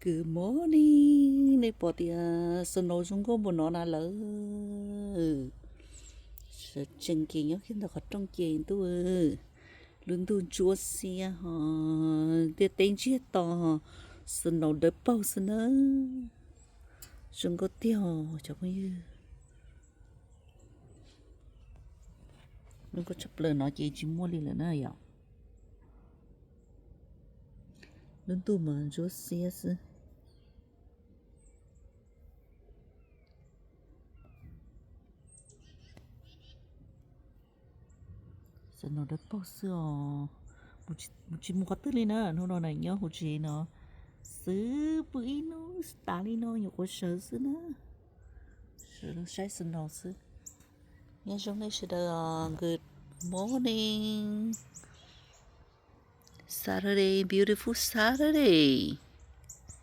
Good morning, nej pom tias snow zoo nkauj npaum no na lawm. Sawv tsees ces nyob kiag ntawm qhov rooj ces ntuj, lub ntuj ntsuab xiab ho, ntiaj teb ntsiag to, snow dawb paug xwb na. Zoo nkauj tiag os cov phooj ywg. Zoo nkauj tshaj plaws no ces tsis muaj li lawm na yom. Lub ntuj mas ntsuab xiab xwb. Snow dawb paug xwb os. Mus tsis mus qhov twg li na, hnub no na nyob hauv tsev no xwb, pw ib hnub tas li no nyuam qhuav sawv xwb na. Sawv saib snow xwb. Nyob zoo nej sawv daws os, good morning. Saturday, beautiful Saturday.